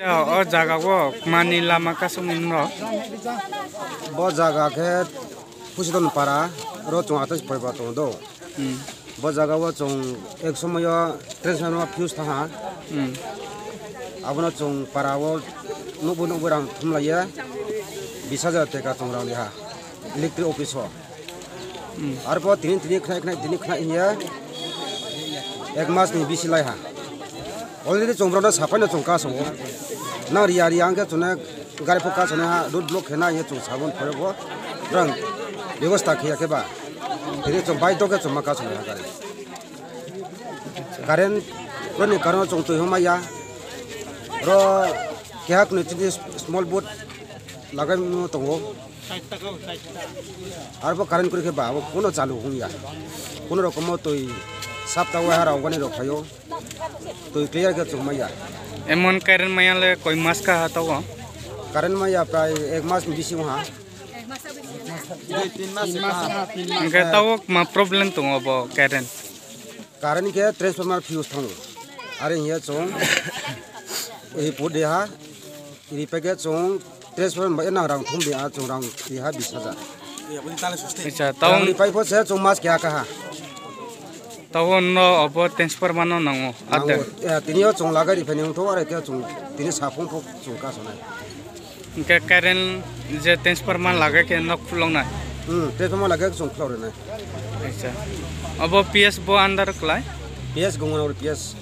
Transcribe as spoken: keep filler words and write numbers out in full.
O jaga o mani lama kasung no. Bo jaga khe Pusidon para ro chwng atais poribar tongo do. Hmm. Bo jaga o chwng ek somoyo transformer fuse thaha. Hmm. Abono chwng para o nukbo nukbo rang thumlaiya. Bis hajar teka chwng rang liha electric office o. Hmm. Arpor tini tini khnai khnai tini khnai hiya ek mas ni bisi lai ha. Already chwng borokno sapai no chwng kaso o. Nang riya riya hwnkhe chwngno gari pho kaso ha road block khena hiya chwng sabon phore bo. Rang bebosta khiya khe ba. Tini chwng bai dok khe chwng ma kaso ha gari. Current roni karon chwng twi homa ya. Ro kehak ni tini small boat lagai no tongo. Arbo current kuri khe ba abo kuno chalu hung ya. Kuno rokomo twi sap ta wahar rok gani rok phaio. Twi clear khe chwng maya. Emon current maya le koi mas ka ha tawo? Current maya prai ek mas ni bisi wngha. Hwnkhe tawo ma problem tongo bo current? Current khe transformer fuse thango. Are hiya chwng report de ha. Iri package chwng transfer bai nang rang thum dia chwng rang ri ha bis hajar. Acha, rang taon ri pai pho se chwng mas kya kaha. Taon no obo transfer mano nango. Nango. Ade. Eh, tini o chwng lagai ri phani wngtho are khe chwng tini saphung pho chwng ka sonai. Hwnkhe current je transfer man lagai khe nok khulong nai. Hmm, transfer man lagai chwng khulong ri nai. Acha. Obo P S bo under klai? P S gungo P S.